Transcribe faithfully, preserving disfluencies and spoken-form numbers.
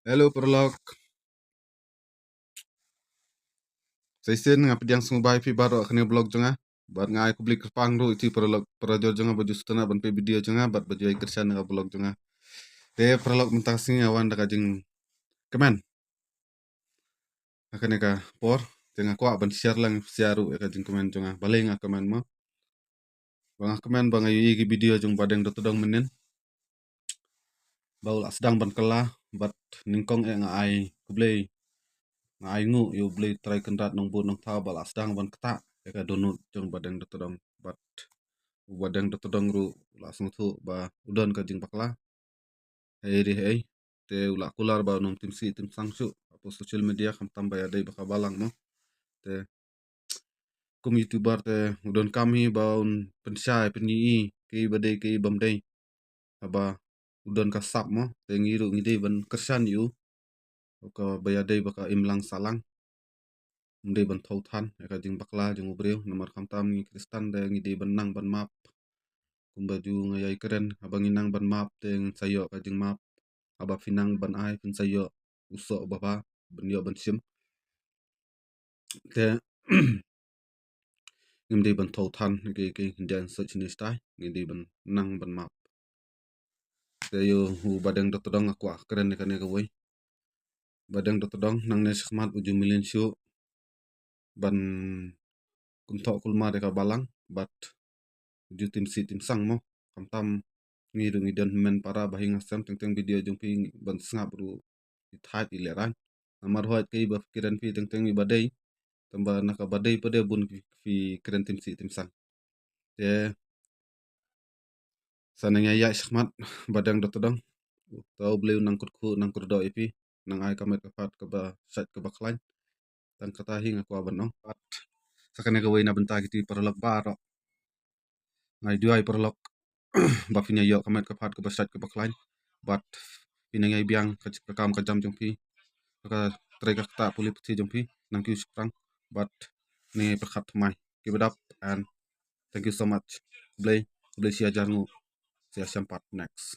Hello paralok. Sa shisien nga pdiang sngewbha ïa phi baroh ha kane ka vlog jong nga. Bad nga ai khublei kyrpang ruh ïa phi paralok, parajor jong nga ba ju sngewtynnat ban peit video jong nga bad ba ju ai kyrshan ïa ka vlog jong nga. Te paralok, mynta ka sngi nga wan da ka jingkmen ha kane ka por. Te nga kwah ban share lang, share ruh ïa ka jingkmen jong nga. Balei nga kmen mo? Ba nga kmen ba nga ïohi ïa ki video jong Bah Deng Dr. Tdong mynnin ba u la sdang ban kylla, bad nyngkong eh nga ai khublei, nga ai nguh ïa U Blei Trai Kynrad Nongbud Nongthaw ba la sdang ban ktah ïa ka dohnud jong Bah Deng Dr. Tdong. Bad u Bah Deng Dr. Tdong ruh u la sngewthuh ba u don ka jingbakla. Hei ri hei. Te u la kular ba un ym tim sih tim sang shuh hapoh social media, khamtam ba ïadei bad ka balang mo. Te kum YouTuber te u donkam hi ba un pynshai pynïohi kaei ba dei kaei bym dei. Haba u don ka sap mo, te ngi ruh ngi dei ban kyrshan ïa u. Kaba ïadei bad ka imlang sahlang. Ym dei ban thew than ïa ka jingbakla jong u briew, namar khamtam ngi Khristan te ngi dei ban nang ban map. Kumba ju nga ïai kren, haba ngi nang ban map te ngin sa ïoh ka jingmap. Haba phi nang ban ai, phin sa ïoh u soh uba bha ban ïoh ban shim. Te ngim dei ban thew than ïa ki, ki hyndia hynsoit shane shatai, ngi dei ban nang ban map. Te ïa u Bah Deng Dr. Tdong nga kwah kren ïa kane kawei. Bah Deng Dr. Tdong, nangne shakhmat u ju mlien shuh ban kumthoh kulmar ïa ka balang bad u ju tim sih tim sang mo. Khamtam ngi ruh ngi don hynmen para ba hi nga sem, teng teng video jong phi ban sngap ruh i thait i lehraiñ. Namar hooid kaei ba kren phi teng teng i ba dei, tangba na ka ba dei pat de bun phi, phi kren tim sih tim sang. Te sa nang ïaid shakhmat Bah Deng Dr. Tdong. To U Blei u nang kyrkhu nang kyrdoh ïa phi, nang ai ka met ka phad kaba shait kaba khlaiñ. Tang kata hi nga kwah ban ong. Bad sa kane kawei na bynta kito ki paralok baroh. Nga ai duwai paralok ba phin ïa ïoh ka met ka phad kaba shait kaba khlaiñ. Bad phin nang ïai biang ka, ka kam ka jam jong phi, ka trei ka ktah pule puthi jong phi. Nang kiew shaphrang. Bad nang ïai pyrkhat thymmai. Keep it up and thank you so much. Khublei, khublei shi hajar nguh. Sa ïashem pat next.